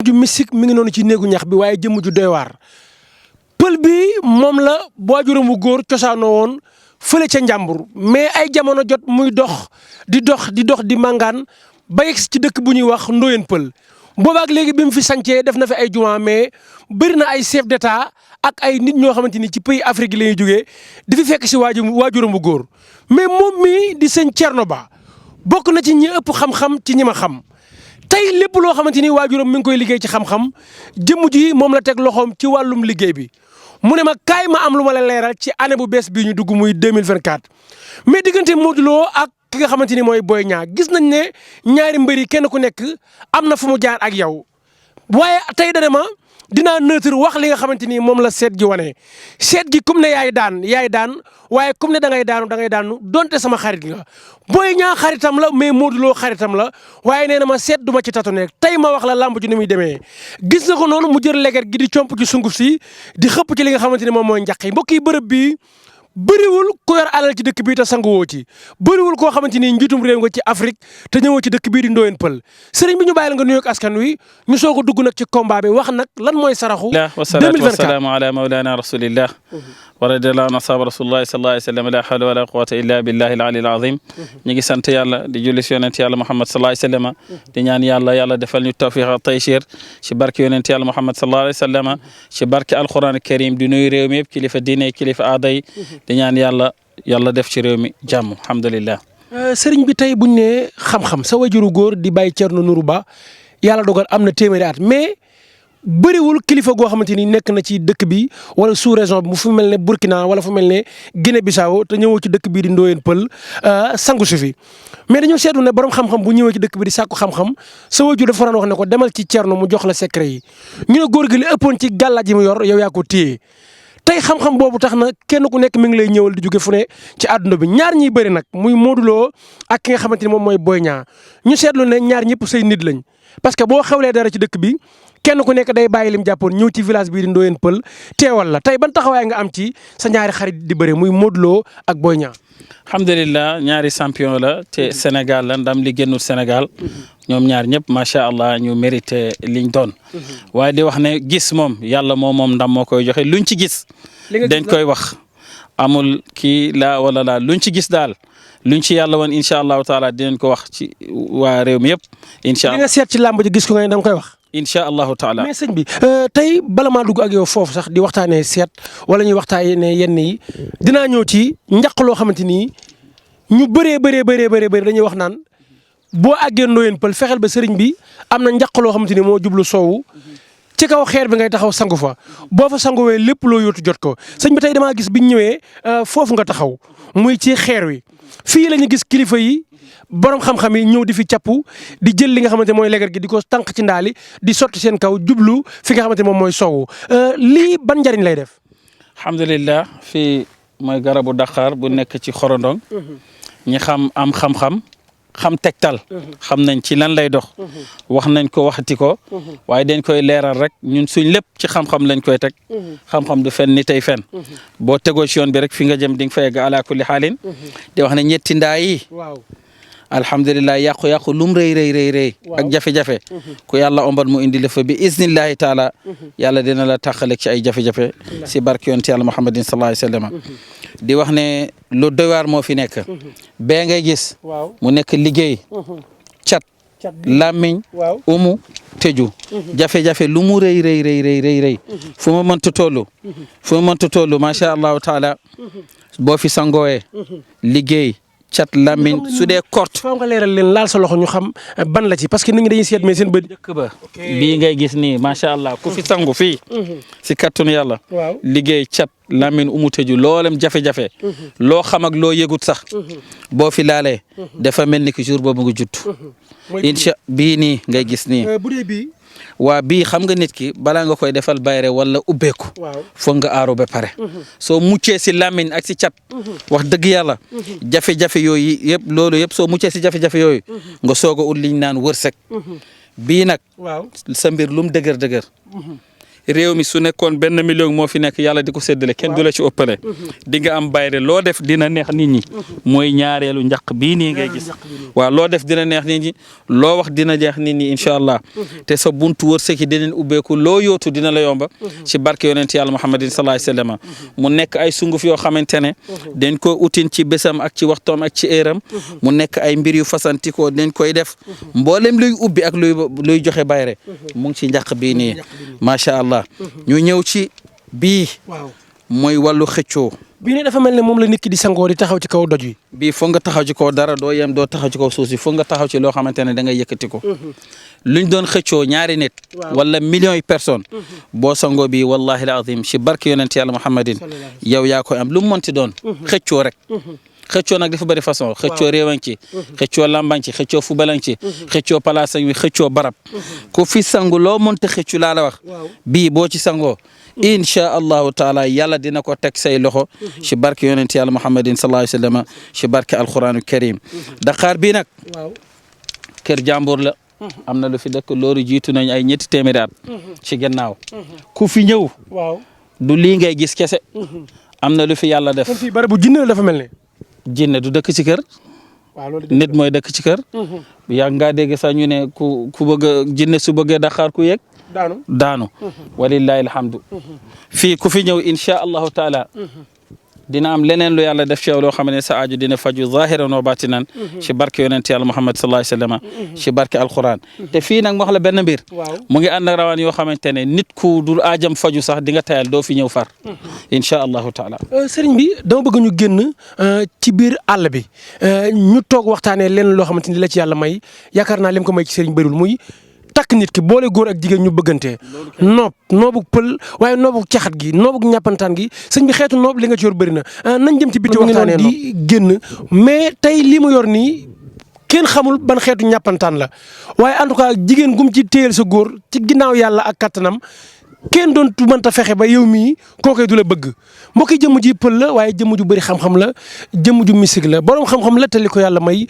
ju mystique mi ngi noonu ci néegu ñax bi waaye jëmm ju doy waar pël bi moom la waajuram wu góor cosaanoo woon fële ca Njàmbur mais ay jamono jot muy dox di màngaan ba yegg ci dëkk bu ñuy wax Ndoyeen Pël boobaak léegi bi mu fi sancee def na fi ay jumaa mais bëri na ay chef d'état ak ay nit ñoo xamante ni ci pays Afrique la ñuy jógee di fi fekk si waajuram bu góor mais moom mi di sëñ Thierno Ba bokk na ci ñi ëpp xam-xam ci ñi ma xam tey lépp loo xamante ni waajuram mi ngi koy liggéey ci xam-xam jëmm ji moom la teg loxoom ci wàllum liggéey bi mu ne ma kaay ma am lu ma la leeral ci année bu bees bii ñu dugg muy 2024 mais diggante Modou Lo ak ki nga xamante ni mooy Boy Niang gis nañ ne ñaari mbër yi kenn ku nekk am na fu mu jaar ak yow waaye tey dana ma dinaa neutre wax li nga xamante ni moom la seet gi wane seet gi comme ne yaay daan waaye comme ne da ngay daanu donte sama xarit nga Boy Niang xaritam la mais Modou Lo xaritam la waaye nee na ma seet du ma ci tatu nekk tey ma wax la lamb ji ni muy demee gis na ko noonu mu jël leget gi di comp ci sunguf si di xëpp ci li nga xamante ni moom mooy njaq yi mbokk yi bërëb bi bëriwul ku yor alal ci dëkk bii te sanguwoo ci bëriwul koo xamante ni njiitum réew nga ci Afrique te ñëwoo ci dëkk bii di Ndoyeen Pël sëriñ bi ñu bàyyi la nga nuyoog askan wi ñu soog a dugg nag ci combat bi wax nag lan mooy saraxu 2024 wasalaatu wasalaamu ala mawlana rasulillah wa radiyallahu an ashab rasulillahi sallallahu alayhi wa sallam la hawla wala quwwata illa billahi al ali al azim ñu ngi sant yàlla di julli si yonent yàlla Muhammad sallallahu alayhi wa sallam di ñaan yàlla defal ñu tawfiq ak taysir ci barke yonent yàlla Muhammad sallallahu alayhi wa sallam ci barke alquran karim di nuyu réew mi yëpp kilifa diine kilifa aada yi di ñaan yàlla def ci réew mi jàmm alhamdulillah sëriñ bi tey buñ ne xam-xam sa wajuru góor di Baye Thierno Nourou Ba yàlla dogal am na téeméeri at mais bëriwul kilifa goo xamante ni nekk na ci dëkk bi wala sous région bi mu fu mel ne Burkina wala fu mel ne Guinée Bissau te ñëwoo ci dëkk bii di Ndoyeen Pël sangu su fi mais dañoo seetlu ne borom xam-xam bu ñëwee ci dëkk bi di sàkku xam-xam sa wajur dafa wax ne ko demal ci Thierno mu jox la secret yi ñu ne góor gi li ëppoon ci gàllaaj yi mu yor yow yaa ko téye tey xam-xam boobu tax na kenn ku nekk mi ngi lay ñëwal di jóge fu ne ci àdduna bi ñaar ñiy bëri nag muy Modou Lo ak ki nga xamante ni moom mooy Boy Niang ñu seetlu ne ñaar ñëpp say nit lañ parce que boo xewlee dara ci dëkk bi kenn ku nekk day bàyyi lim jàppoon ñëw ci village bii di Ndoyeen Pël teewal la tey ban taxawaay nga am ci sa ñaari xarit di bëri muy Modou Lo ak Boy Niang. alhamdulillah ñaari champion la te Sénégal la ndam li génnul Sénégal ñoom ñaar ñëpp macha allah ñu mérité liñ doon waaye di wax ne gis moom yàlla moom ndam moo koy joxe luñ ci gis dañ koy wax amul kii la wala la luñ ci gis daal luñ ci yàlla woon incha allahu taala dinañ ko wax ci waa réew mi yëpp incha allah li nga seet ci làmb ji gis ko nga da nga koy wax incha allahu taala mais sëñ bi tey bala maa dugg ak yow foofu sax di waxtaanee seet wala ñuy waxtaanee yenn yi dinaa ñëw ci njaq loo xamante ni ñu bëree dañuy wax naan boo àggee Ndoyeen Pël fexeel ba sëriñ bi am na njaq loo xamante ni moo jublu soowu ci kaw xeer bi ngay taxaw sangu fa boo fa sanguwee lépp loo yóotu jot ko sëñ bi tey damaa gis biñ ñëwee foofu nga taxaw muy ci xeer wi fii la ñu gis kilifa yi borom xam-xam yi ñëw di fi cappu di jël li nga xamante mooy leget gi di ko tànq ci ndaali di sotti seen kaw jublu fi nga xamante moom mooy soowu lii ban njariñ lay def. alhamdulillah fii mooy garabu Dakar bu nekk ci xorondong ñi am xam-xam tegtal xam nañ ci lan lay dox wax nañ ko waxati ko waaye dañ koy leeral rek ñun suñ lépp ci xam-xam lañ koy teg xam-xam du fen ni tey fen boo tegoo ci yoon bi rek fi nga jëm di nga fa yegg ala kulli xaalin di wax ne ñetti ndaa yi alhamdulilah yàqu-yàqu lum rëy ak jafe-jafe ku yàlla ombal mu indi la fa bi iznillahi taala yàlla dina la tàqaleeg ci ay jafe-jafe si barke yonent yàlla muhammadin sallallahu alayhi wa sallam di wax ne lu doy waar moo fi nekk bee ngay gis mu nekk liggéey cat làmmiñ umu tëju jafe-jafe lu mu rëy fu ma mënta toll macha allahu taala boo fi sangooyee liggéey cat lamiñ su dee korte faaw nga leeral leen laal sa loxo ñu xam ban la ci parce que nit ñi dañuy seet mais seen bët dëkk ba bii ngay gis nii macha allah ku fi sangu fii si kattanu yàlla liggéey cat lamiñ umuteju loolem jafe-jafe loo xam ak loo yëgut sax boo fi laalee dafa mel ni que jour boobu nga judd incha bii nii ngay gis nii bu dee bii waa bii xam nga nit ki balaa nga koy defal bayre wala ubbeeku foog nga aaru ba pare soo muccee si làmmiñ ak si cat wax dëgg yàlla jafe-jafe yooyu yëpp loolu yëpp soo muccee si jafe-jafe yooyu nga soog a ut liñ naan wërsëg bii nag sa mbir lum dëgër réew mi su nekkoon 1 million moo fi nekk yàlla di ko séddale kenn du la ci ëppale di nga am bayre loo def dina neex nit ñi mooy ñaareelu njaq bii nii ngay gis waaw loo def dina neex nit ñi loo wax dina neex nit ñi incha allah te sa buntu wërsëg yi dinañ ubbeeku loo yootu dina la yomba ci barke yonent yàlla muhammadin sallallahu alayhi wasallam mu nekk ay sunguf yoo xamante ne dañ ko utin ci bésam ak ci waxtoom ak ci eeram mu nekk ay mbir yu fasantikoo dañ koy def mboolem luy ubbi ak luy joxe bayre mu ngi ci njaq bii nii macha allah ñu ñëw ci bii mooy wàllu xëccoo bii ne dafa mel ne moom la nit ki di sangoo di taxaw ci kaw doj wi bii foog nga taxaw ci kaw dara doo yem doo taxaw ci kaw suuf si foog nga taxaw ci loo xamante ne da ngay yëkkati ko luñ doon xëccoo ñaari nit wala millions yi personnes boo sangoo bii wallahi al azim ci barke yonent yàlla muhammadin yow yaa koy am lu mu mënti doon xëccoo rek xëccoo nag dafa bëri façon xëccoo réewan ci xëccoo lambañ ci xëccoo fubalan ci xëccoo palaasang wi xëccoo barab ku fi sangu loo mënta xëccu laa la wax bii boo ci sangoo incha allahu taala yàlla dina ko teg say loxo ci barke yonent yàlla muhammadin sallallahu alayhi wa sallam ci barke alquranu karim Dakar bii nag kër jàmbur la am na lu fi dëkk loolu jiitu nañ ay 3 téeméeri at ci gannaaw ku fi ñëw du lii ngay gis kese am na lu fi yàlla def fii bari bu jinne la dafa mel ne jinne du dëkk ci kër nit mooy dëkk ci kër yaa ngaa dégg sax ñu ne ku bëgg a jinne su bëggee Dakar ku yegg daanu walillahi alhamdu fii ku fi ñëw incha allahu taala dina am leneen lu yàlla def ci yow loo xam ne sa aju dina faju zahiran wa batinan ci barke yonent yàlla muhammad sallallahu alayhi wa sallam ci barke alquran te fii nag ma wax la benn mbir mu ngi ànd ak rawaan yoo xamante ne nit ku dul aajam faju sax di nga tayal doo fi ñëw far incha allahu taala sëriñ bi dama bëgg ñu génn ci biir àll bi ñu toog waxtaanee leneen loo xamante ni la ci yàlla may yaakaar naa lim ko may ci sëriñ bëriwul muy takk nit ki boole góor ak jigéen ñu bëggante noobu pël waaye noobu caxat gi noobu ñàppantaan gi sëñ bi xeetu noob li nga ci yor bëri na nañ jëm ci biti waxtaanee di génn mais tey lii mu yor nii kenn xamul ban xeetu ñàppantaan la waaye en tout cas jigéen gum ci téyel sa góor ci ginnaaw yàlla ak kattanam kenn doon mënta fexe ba yow mii kookee du la bëgg mbokki jëmm ji pël la waaye jëmm ju bëri xam-xam la jëmm ju misik la borom xam-xam la te li ko yàlla may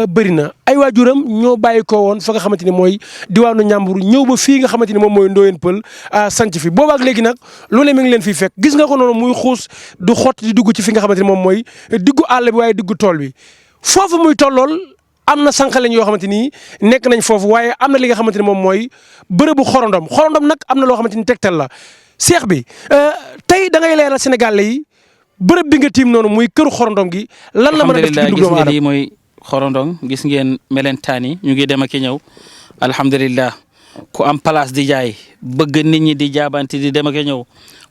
bëri na ay waajuram ñoo bàyyi ko woon fa nga xamante ni mooy diwaanu Njàmbur ñëw ba fii nga xamante ni moom mooy Ndoyeen Pël sanc fi boobaak léegi nag lu ne mi ngi leen fiy fekk gis nga ko noonu muy xuus du xott di dugg ci fi nga xamante ni moom mooy diggu àll bi waaye diggu tool bi foofu muy tollool am na sànqaleñ yoo xamante ni nekk nañ foofu waaye am na li nga xamante ni moom mooy bërëbu xorondom nag am na loo xamante ni tegtal la seex bi tey da ngay leeral Sénégalais yi bërëb bi nga tiim noonu muy këru xorondom gi lan la mën a def ci dundu doomu aadama. gis nga lii mooy xorondom gis ngeen melentaan yi ñu ngi dem ak ñëw alhamdulilah ku am place di jaay bëgg nit ñi di jaabanti di dem ak ñëw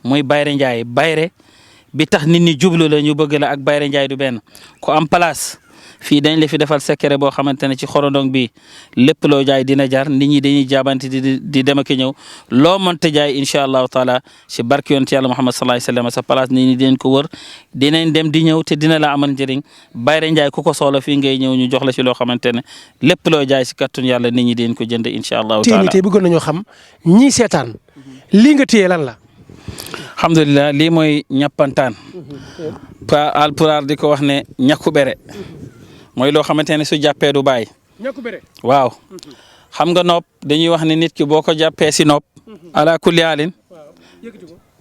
muy Bayre Njaay bayre bi tax nit ñi jublu la ñu bëgg la ak Bayre Njaay du benn ku am place fii dañ la fi defal secret boo xamante ne ci xorondong bi lépp loo jaay dina jar nit ñi dañuy jaabanti di dem ak ñëw loo mënta jaay incha allahu taala ci barke yonent yàlla Muhammad sallallahu alayhi wasallam sa place nit ñi dinañ ko wër dinañ dem di ñëw te dina la amal njëriñ Bayre Njaay ku ko soxla fii ngay ñëw ñu jox la ci loo xamante ne lépp loo jaay ci kattun yàlla nit ñi dinañ ko jënd incha allahu taala. tey bëggoon nañoo xam ñii seetaan lii nga téye lan la. alhamdulilah lii mooy ñappantaan pa alpulaar di ko wax ne ñàkku bere mooy loo xamante ne su jàppee du bàyyi. waaw xam nga nopp dañuy wax ne nit ki boo ko jàppee si nopp ala kulli haalin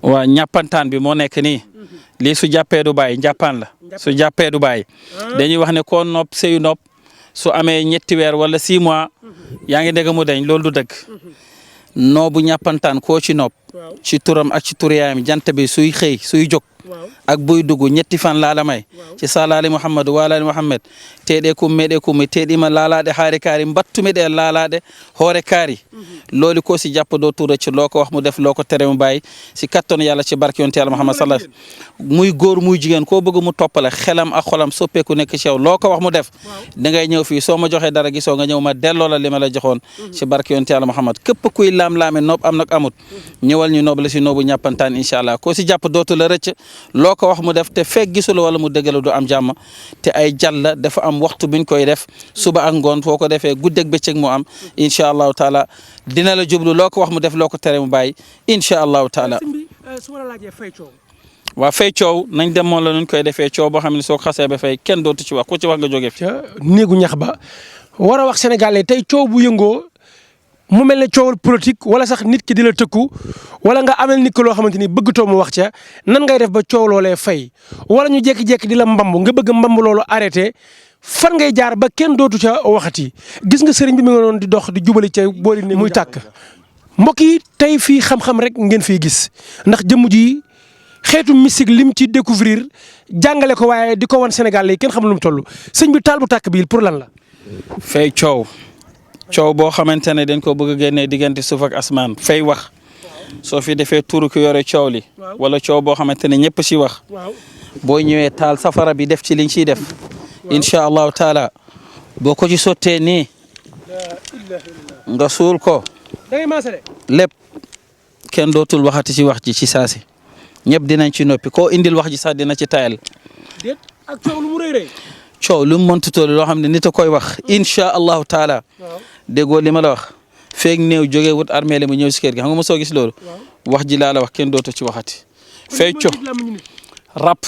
waaw ñàppantaan bi moo nekk nii lii su jàppee du bàyyi njàppaan la su jàppee du bàyyi dañuy wax ne koo nopp sëyu nopp su amee 7 weer wala 6 mois yaa ngi dégg mu deñ loolu du dëgg noobu ñàppantaan koo ci nopp ci turam ak ci turiyaayam jant bi suy xëy suy jóg ak buy dugg 7 fan laala may ci salaali Muhammad walaali Muhammad teeɗe kum meɗe kum teeɗima laalaɗe haare kaari mbattumiɗe laalaɗe hoore kaari looli ko si jappa dow tuuracci loo ko wax mu def loo ko tere mu bàyyi si kattoon yàlla ci barke yonent yàlla Muhammad sallallahu muy góor muy jigéen koo bëgg mu toppale xelam ak xolam soppeeku nekk ci yow loo ko wax mu def da ngay ñëw fii soo ma joxee dara gisoo nga ñëw ma delloo la li ma la joxoon ci barke yonent yàlla Muhammad képp kuy laam-laame noob am nag amut ñëwal ñu noob la si noobu ñàppantaan incha allah ko si jàpp dootu la rëcc loo ko wax mu def te fekk gisul wala mu dëggal du am jàmm te ay jàll dafa am waxtu buñ koy def suba ak ngoon foo ko defee guddeeg bëccëg mu am incha allahu taala dina la jublu loo ko wax mu def loo ko tere mu bàyyi incha allahu taala. su ma la laajee fay coow. waaw fay coow nañ dem moom la nuñ koy defee coow boo xam ne soo ko xasee ba fay kenn dootu ci wax ku ci wax nga jógee fi. ca néegu ñax ba war a wax sénégalais tey coow bu yëngoo mu mel ne coowal politique wala sax nit ki di la tëkku wala nga amel nit ki loo xamante ni bëggatoo mu wax ca nan ngay def ba coow loolee fay wala ñu jékki-jékki di la mbamb nga bëgg mbamb loolu arrêté fan ngay jaar ba kenn dootu ca waxati gis nga sëriñ bi mi nga doon di dox di jubali ca boori ni muy tàkk mbokk yi tey fii xam-xam rek ngeen fiy gis ndax jëmm ji xeetu mystique lim ci découvrir jàngale ko waaye di ko wan Sénégal lay kenn xam lu mu toll sëñ bi taal bu tàkk bi pour lan la. fay coow boo xamante ne dañ ko bëgg a génnee diggante suuf ak asmaan fay wax soo fi defee turu ki yore coow li wala coow boo xamante ne ñëpp si wax boo ñëwee taal safara bi def ci liñ ciy def incha allahu taala boo ko ci sottee nii nga suul ko lépp kenn dootul waxati ci wax ji ci saasi ñëpp dinañ ci noppi koo indil wax ji sax dina ci tayal. déet ak coow lu mu rëy rëy. coow lu mu mënti toll loo xam ne nit a koy wax incha allahu taala déggoo li ma la wax feeg néew jógee wut armée la mu ñëw si kër gi xam nga mosoo gis loolu wax ji laa la wax kenn dootu ci waxati. fay coow rap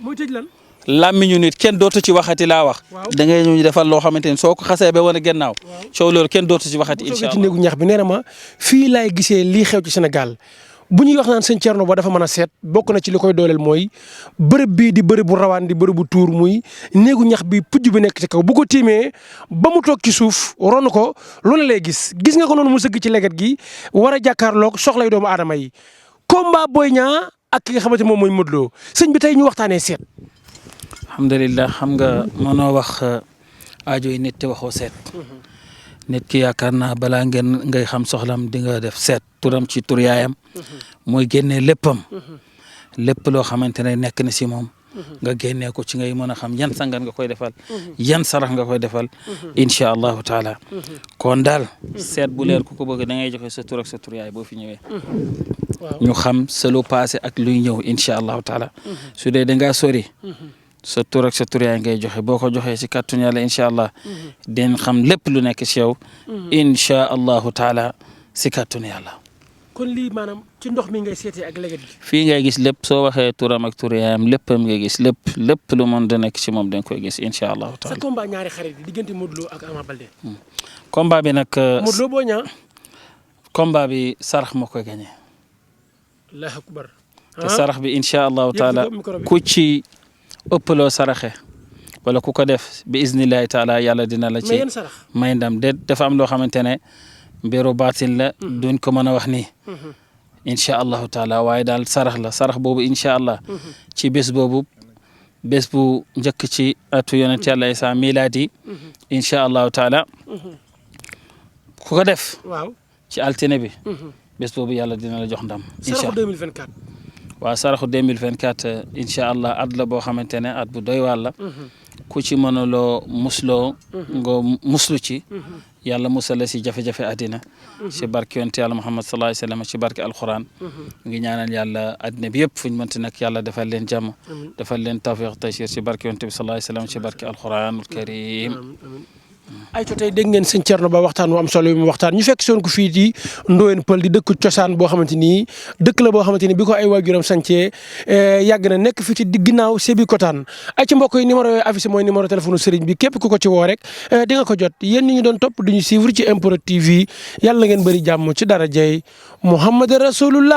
mooy tëj lan. làmmiñu nit kenn dootu ci waxati laa wax. da ngay ñu defal loo xamante ni soo ko xasee ba wane gannaaw. coow loolu kenn dootu ci waxati incha allah ci néegu ñax bi nee na ma fii laay gisee lii xew ci Sénégal bu ñuy wax naan sëñ Thierno Ba dafa mën a seet bokk na ci li koy dooleel mooy bërëb bii di bërëb bu rawaan di bërëb bu tuur muy néegu ñax bi pujj bi nekk ci kaw bu ko tiimee ba mu toog ci suuf ron ko loolu lay gis nga ko noonu mu sëgg ci leget gi war a jàkkaarloog soxlay doomu aadama yi combat Boy Niang ak ki nga xamante moom mooy Modou Lo sëñ bi tey ñu waxtaanee seet. alhamdulilah xam nga mënoo wax aajo yi nit te waxoo seet. nit ki yaakaar naa balaa ngay xam soxlam di nga def seet turam ci tur yaayam mooy génnee léppam lépp loo xamante ne nekk na si moom nga génnee ko ci ngay mën a xam yan sangan nga koy defal yan sarax nga koy defal incha allahu taala kon daal seet bu leer ku ko bëgg da ngay joxe sa tur ak sa tur yaay boo fi ñëwee ñu xam sa lu passé ak luy ñëw incha allahu taala su dee da ngaa sori sa tur ak sa tur yaay ngay joxe boo ko joxee si kàttun yàlla incha allah den xam lépp lu nekk si yow incha allahu taala si kàttun yàlla. kon lii maanaam ci ndox mi ngay seetee ak leget gi. fii ngay gis lépp soo waxee turam ak tur yaayam léppam ngay gis lépp lu mën da nekk si moom da nga koy gis incha allahu taala. sa combat ñaari xarit yi diggante Modou Lo ak Ama Baldé. combat bi nag. Modou Lo Boy Niang. combat bi sarax moo koy gagné. allahu akbar. te sarax bi incha allahu taala ku ci ëppaloo saraxe wala ku ko def bi iznillahi taala yàlla dina la ci may ndam de dafa am loo xamante ne mbiru baatin la duñ ko mën a wax nii incha allahu taala waaye daal sarax la sarax boobu incha allah ci bés boobu bés bu njëkk ci atu yonent yàlla Isa milaadi incha allahu taala ku ko def ci altine bi bés boobu yàlla dina la jox ndam saraxu 2024 waaw saraxu 2024 incha allah at la boo xamante ne at bu doy waar la ku ci mënuloo musloo nga muslu ci yàlla musal la si jafe-jafe àddina ci barke yonent yàlla Muhammad sallallahu alayhi wa sallam ci barke alquran ngi ñaanal yàlla àddina bi yëpp fu ñu mënti nekk yàlla defal leen jàmm defal leen tawfiq taysir ci barke yonent bi sallallahu alayhi wa sallam ci barke alquranul karim ay to tey dégg ngeen sëñ Thierno Ba waxtaan wu am solo bi mu waxtaan ñu fekk soon ko fii di Ndoyeen Pël di dëkk cosaan boo xamante ni dëkk la boo xamante ni bi ko ay waajuram sancee yàgg na nekk fii ci ginnaaw Sébikotane ay ci mbokk yi numéro yooyu affiché mooy numéro téléphone sëriñ bi képp ku ko ci woo rek di nga ko jot yéen ñi ñu doon topp duñu suivre ci MPROD TV yàlla ngeen bëri jàmm ci darajay Muhammad Rasulullah